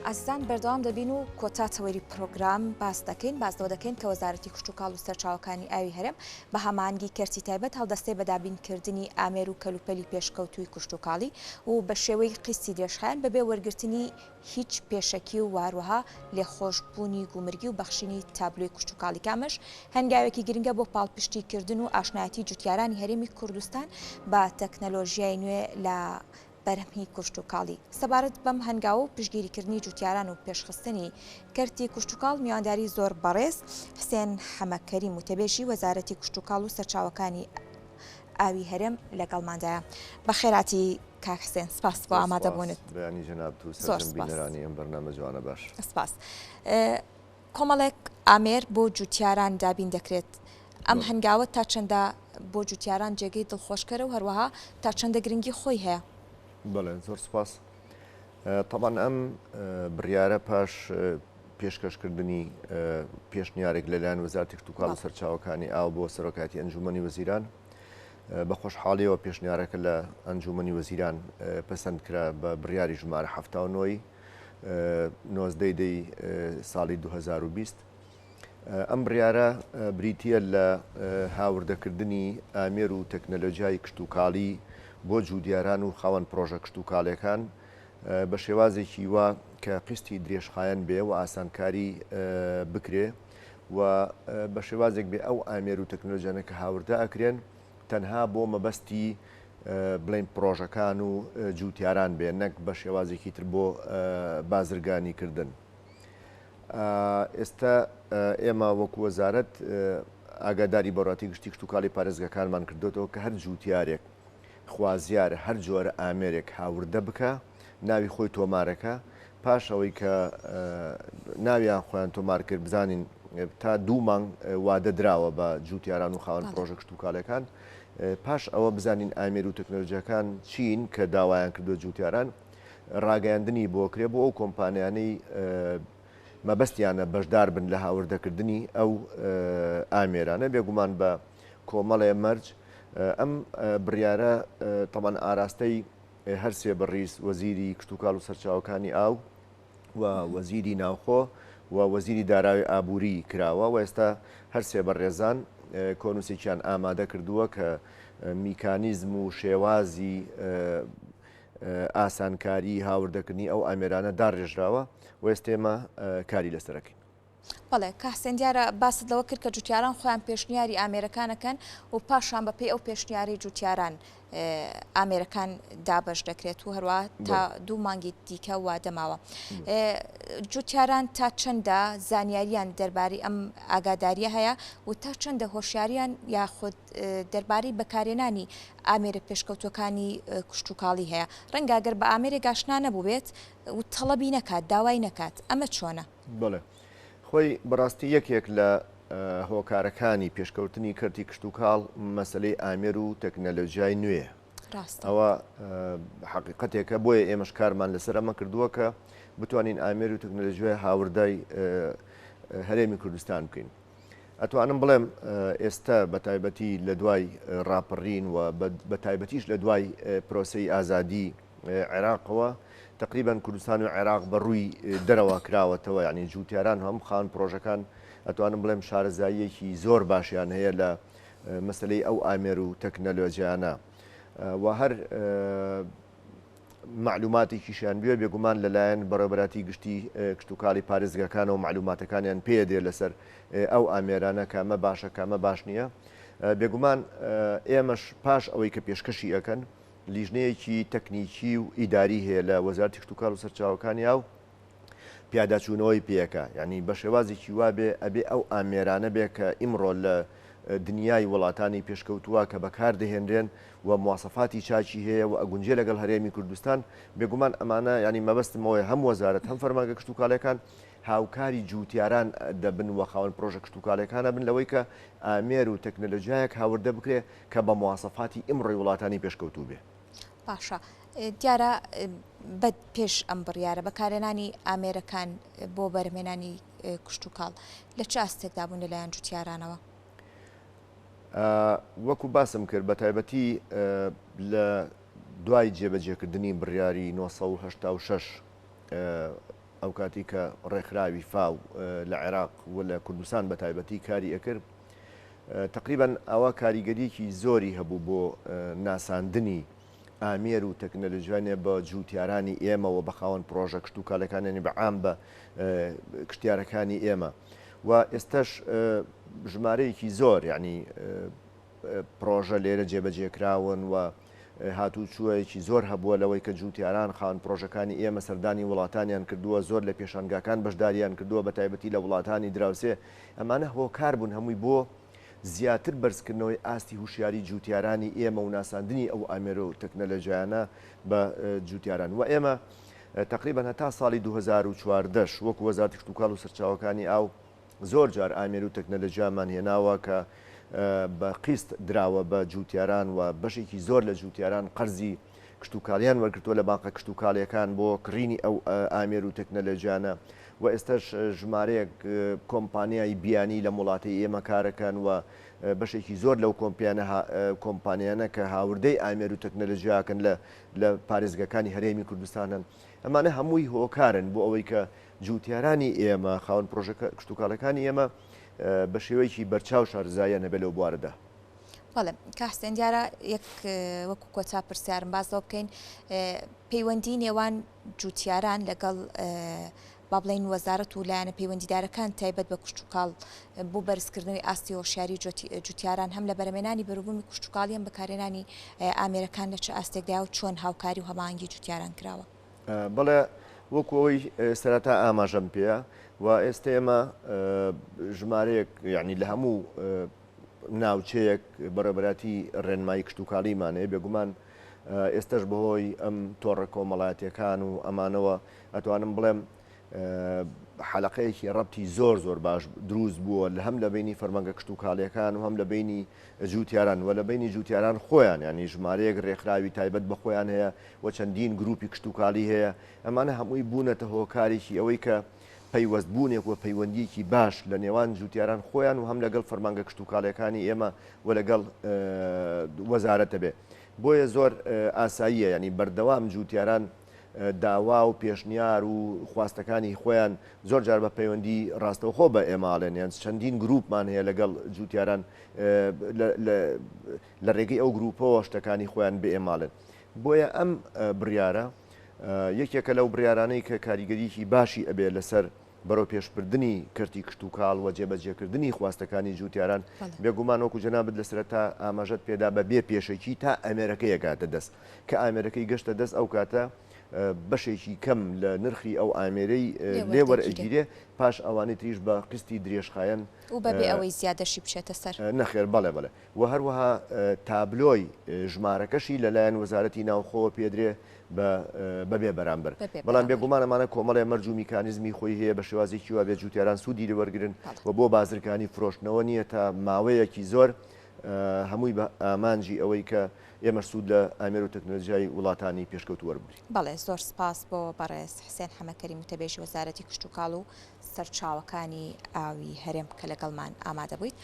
ئازیزان بەردەوام دەبین و کۆتا تەوەری پرۆگرام باس دەکەین، باس لەوە دەکەین کە وەزارەتی کشتوکاڵ و سەرچاوەکانی ئاوی هەرێم بە هەماهەنگی کەرتی تایبەت هەڵدەستێ بە دابینکردنی ئامێر و کەلوپەلی پێشکەوتووی کشتوکاڵی و بە شێوەی قیستی درێژخایەن بەبێ وەرگرتنی هیچ پێشەکی و هەروەها لێخۆشبوونی گومرگی و بەخشینی تابلۆی کشتوکاڵی کە ئەمەش هەنگاوێکی گرنگە بۆ پاڵپشتی کردن و ئاشنایەتی جوتیارانی هەرێمی کوردستان بە تەکنەلۆژیای نوێ لە بەرهەمی کشتوکاڵی. سەبارەت بەم هەنگاوە و پشتگیریکردنی جوتیاران و پێشخستنی کەرتی کشتوکاڵ میوانداری زۆر بەڕێز حسێن حەمەکەریم وتەبێژی وەزارەتی کشتوکاڵ و سەرچاوەکانی ئاوی هەرێم لەگەڵماندایە. بەخێرهاتی کاک حسێن سپاس بۆ زۆر سپاس ئامادەبوونت. بەیانی جەنابت و زۆر سەرجەم سپاس. بینەرانی ئەم بەرنامە جوانە باش. سپاس. کۆمەڵێک ئامێر بۆ جوتیاران دابین دەکرێت، ئەم بەڵێ. هەنگاوە تا چەندە بۆ جوتیاران جێگەی دڵخۆشکەرە و هەروەها تا چەندە گرنگی خۆی هەیە؟ بەڵێ زۆر سپاس. تەبعەن ئەم بڕیارە پاش پێشکەشکردنی پێشنیارێک لەلایەن وەزارەتی کشتوکاڵ و بەڵێ. سەرچاوەکانی ئاو بۆ سەرۆکایەتی ئەنجوومەنی وەزیران، بە خۆشحاڵیەوە پێشنیارەکە لە ئەنجوومەنی وەزیران پەسەند کرا بە بڕیاری ژمارە 79 ی 19 ی دەی ساڵی 2020. ئەم بڕیارە بریتییە لە هاوردەکردنی ئامێر و تەکنەلۆجیای کشتوکاڵی بۆ جووتیاران و خاوەن پڕۆژە کشتوکاڵیەکان بە شێوازێکی وا کە قیستی درێژخایەن بێ و ئاسانکاری بکرێ و بە شێوازێک بێ ئەو ئامێر و تەکنەلۆجیانە کە هاوردە ئەکرێن تەنها بۆ مەبەستی بڵێین پڕۆژەکان و جووتیاران بێ نەک بە شێوازێکی تر بۆ بازرگانی کردن. ئێستا ئێمە وەکو وەزارەت ئاگاداری بەڕێوەبەرایەتی گشتی کشتوکاڵی پارێزگاکانمان کردۆتەوە کە هەر جووتیارێک خوازیارە هەر جۆرە ئامێرێک هاوردە بکا ناوی خۆی تۆمارەکە پاش ئەوەی کە ناویان خۆیان تۆمار کرد بزانین تا دوو مانگ وادە دراوە بە جووتیاران و خاوەن پڕۆژە کشتوکاڵیەکان پاش ئەوە بزانین ئامێر و تەکنەلۆجیاکان چین کە داوایان کردووە جووتیاران ڕاگەیاندنی بۆ کرێ بۆ ئەو کۆمپانیانەی مەبەستیانە بەشدار بن لە هاوردەکردنی ئەو ئامێرانە بێگومان بە کۆمەڵێ مەرج ئەم بڕیارە تەبعەن ئاراستەی هەرسێ بەڕیز وەزیری کشتوکاڵ و سەرچاوەکانی ئاو و وەزیری ناوخۆ و وەزیری داراوی ئابووری کراوە و ئێستا هەرسێ بەڕێزان کۆنووسێکیان ئامادە کردووە کە میکانیزم و شێوازی ئاسانکاری هاوردەکردنی ئەو ئامێرانە داڕێژراوە و ئێستا ئێمە کاری لەسەر ئەکەین. بەڵێ کاک حسێن دیارە باست لەوە کرد کە جوتیاران خۆیان پێشنیاری ئامێرەکان ئەکەن و پاشان بەپێی ئەو پێشنیارەی جوتیاران ئامێرەکان دابەش دەکرێت و هەروە تا دوو مانگی دیکە وادە ماوە. جوتیاران تا چەندە زانیاریان دەربارەی ئەم ئاگاداریە هەیە و تا چەندە هۆشیاریان یاخود دەربارەی بەکارهێنانی ئامێرە پێشکەوتووەکانی کشتوکاڵی هەیە، ڕەنگە گەر بە ئامێرێک ئاشنا نەبووبێت و تەڵەبی نەکات، داوای نەکات، ئەمە چۆنە؟ بەڵێ، خۆی بەڕاستی یەکێک لە هۆکارەکانی پێشکەوتنی کەرتی کشتوکاڵ مەسەلەی ئامێر و تەکنەلۆجیای نوێیە. ڕاستە. ئەوە حەقیقەتێکە، بۆیە ئێمەش کارمان لەسەر ئەمە کردووە کە بتوانین ئامێر و تەکنەلۆجیای هاوردای هەرێمی کوردستان بکەین. ئەتوانم بڵێم ئێستە بە تایبەتی لە دوای ڕاپەڕین و بە تایبەتیش لە دوای پرۆسەی ئازادی عێراقەوە تقریبان کوردستان و عێراق بە ڕووی دەرەوە کراوەتەوە یعنی جوتیاران هەم خان پرۆژەکان ئەتوانم بڵێم شارەزاییەکی زۆر باشیان هەیە لە مەسلەی ئەو ئامێر و تەکنەلۆجیانە و هەر مەعلوماتێکیشیان بوێ بێگومان لەلایەن بەڕێوەبەراتی گشتی کشتوکاڵی پارێزگاکانەوە مەعلوماتەکانیان پێ دێ لەسەر ئەو ئامێرانە کامە باشە کامە باش نییە بێگومان ئێمەش پاش ئەوەی کە پێشکەشی ئەکەن لیژنەیەکی تەکنیکی و ئیداری هەیە لە وەزارەتی کشتوکاڵ و سەرچاوەکانی ئاو پیاداچوونەوەی پێکا یانی بە شێوازێکی وا بێ ئەبێ ئەو ئامێرانە بێ کە ئیمڕۆ لە دنیای وڵاتانی پێشکەوتووە کە بەکار دەهێنرێن و مواسەفاتی چاکی هەیە و ئەگونجێ لەگەڵ هەرێمی کوردستان بێگومان ئەمانە یانی مەبەستم ئەوەیە هەم وەزارەت هەم فەرمانگە کشتوکاڵیەکان هاوکاری جووتیاران دەبن و خاوەن پرۆژە کشتوکاڵیەکان ئەبن لەوەی کە ئامێر و تەکنەلۆجیایەک هاوردە بکرێ کە بە مواسەفاتی ئیمڕۆی وڵاتانی پێشکەوتوو بێ. باشە دیارە بە پێش ئەم بڕیارە بەکارهێنانی ئامێرەکان بۆ بەرهەمهێنانی کشتوکاڵ لە چ ئاستێکدا بوون لەلایەن جوتیارانەوە؟ وەکو باسم کرد بە تایبەتی لە دوای جێبەجێکردنی بڕیاری 986. ئەو کاتی کە ڕێکخراوی فاو لە عێراق و لە کوردستان بە تایبەتی کاری ئەکرد تەقریبەن ئەوە کاریگەریەکی زۆری هەبوو بۆ ناساندنی ئامێر و تەکنەلۆژیانێ بە جووتیارانی ئێمە و بە خاوەن پڕۆژە کشتوکالەکان یانی بە عام بە کشتیارەکانی ئێمە و ئێستەش ژمارەیەکی زۆر یعنی پڕۆژە لێرە جێبەجێکراون و هاتووچووەیەکی زۆر هەبووە لەوەی کە جووتیاران خاوەن پڕۆژەکانی ئێمە سەردانی وڵاتانیان کردووە زۆر لە پێشانگاکان بەشداریان کردووە بە تایبەتی لە وڵاتانی دراوسێ ئەمانە هۆکار بوون هەمووی بۆ زیاتر بەرزکردنەوەی ئاستی هوشیاری جوتیارانی ئێمە و ناساندنی ئەو ئامێر و تەکنەلۆژیایانە بە جوتیاران و ئێمە تەقریبەن هەتا ساڵی 2014 ش وەکو وەزارەتی کشتوکاڵ و سەرچاوەکانی ئاو زۆر جار ئامێر و تەکنەلۆژیامان هێناوە کە بە قیست دراوە بە جوتیاران و بەشێکی زۆر لە جوتیاران قەرزی کشتوکاڵیان وەرگرتووە لە بانقە کشتوکاڵیەکان بۆ کڕینی ئەو ئامێر و تەکنەلۆژیانە و ئێستاش ژمارەیەک کۆمپانیای بیانی لەم وڵاتەی ئێمە کارەکەن و بەشێکی زۆر لەو کۆمپانیانە کە هاوردەی ئامێر و تەکنەلۆژیاکەن لە لە پارێزگەکانی هەرێمی کوردستان هەن ئەمانە هەمووی هۆکارن بۆ ئەوەی کە جوتیارانی ئێمە خاوەن پرۆژە کشتوکاڵەکانی ئێمە بە شێوەیەکی بەرچاو شارەزاییان هەبێت لەو بوارەدا. بەڵێ کاک حسێن دیارە یەک وەکو کۆتا پرسیارم باس لەوە بکەین پەیوەندی نێوان جوتیاران لەگەڵ با بڵێین وەزارەت و لایەنە پەیوەندیدارەکان تایبەت بە کشتوکاڵ بۆ بەرزکردنەوەی ئاستی هۆشیاری جوتیاران هەم لە بەرەمێنانی بەروبوومی کشتوکاڵی هەم بەکارهێنانی ئامێرەکان لە چ ئاستێکدایە و چۆن هاوکاری و هەماهەنگی جوتیاران کراوە؟ بەڵێ وەکو ئەوەی سەرەتا ئاماژەم پێیە و ئێستا ئێمە ژمارەیەک یعنی لە هەموو ناوچەیەک بەڕێوەبەرایەتی ڕێنمایی کشتوکاڵیمان هەیە، بێگومان ئێستەش بەهۆی ئەم تۆڕە کۆمەڵایەتیەکان و ئەمانەوە ئەتوانم بڵێم حەلەقەیەکی ڕەبتی زۆر زۆر باش دروست بووە لە هەم لە بینی فەرمانگە کشتوکاڵیەکان و هەم لە بینی جوتیاران و لە بینی جوتیاران خۆیان ینی ژمارەیەک ڕێکخراوی تایبەت بە خۆیان هەیە و چەندین گروپی کشتوکاڵی هەیە ئەمانە هەمووی بوونەتە هۆکارێکی ئەوەی کە پەیوەستبوونێک و پەیوەندییەکی باش لە نێوان جووتیاران خۆیان و هەم لەگەڵ فەرمانگە کشتوکاڵییەکانی ئێمە و لەگەڵ وەزارەت هەبێ. بۆیە زۆر ئاساییە یانی بەردەوام جووتیاران داوا و پێشنیار و خواستەکانی خۆیان زۆر جار بە پەیوەندی ڕاستەوخۆ بە ئێمە ئەڵێن یان چەندین گرووپمان هەیە لەگەڵ جووتیاران لە ڕێگەی ئەو گرووپەوە شتەکانی خۆیان بە ئێمە ئەڵێن. بۆیە ئەم بڕیارە یەکێکە لەو بڕیارانەی کە کاریگەریی باشی ئەبێ لەسەر بەرەوپێشبردنی کەرتی کشتوکاڵ و جێبەجێکردنی خواستەکانی جووتیاران، بێگومان وەکو جەنابت لە سەرەتا ئاماژەت پێدا بە بێ پێشەکی تا ئامێرەکەی ئەگاتە دەست، کە ئامێرەکەی گەشتە دەست ئەو کاتە بەشێکی کەم لە نرخی ئەو ئامێرەی لێ وەرئەگیرێ، پاش ئەوانی تریش بە قیستی درێژخایەن. و بەبێ ئەوەی زیادەشی بچێتە سەر. نەخێر بەڵێ بەڵێ. و هەروەها تابلۆی ژمارەکەشی لەلایەن وەزارەتی ناوخۆوە پێدرێ بە بەبێ بەرامبەر. بەڵام بێگومان ئەمانە کۆمەڵێ مەرج و میکانیزمی خۆی هەیە بە شێوازێکی وا بێ جوتیاران سوودی لێ وەرگرن و بۆ بازرگانی فرۆشتنەوە نییە تا ماوەیەکی زۆر هەمووی بە ئامانجی ئەوەی کە ئێمەش سوود لە ئامێر و تەکنەلۆجیای وڵاتانی پێشکەوتوو وەربگرین. بەڵێ زۆر سپاس بۆ بەڕێز حسێن حەمەکەریم وتەبێژی وەزارەتی کشتوکاڵ و سەرچاوەکانی ئاوی هەرێم کە لەگەڵمان ئامادە بوویت.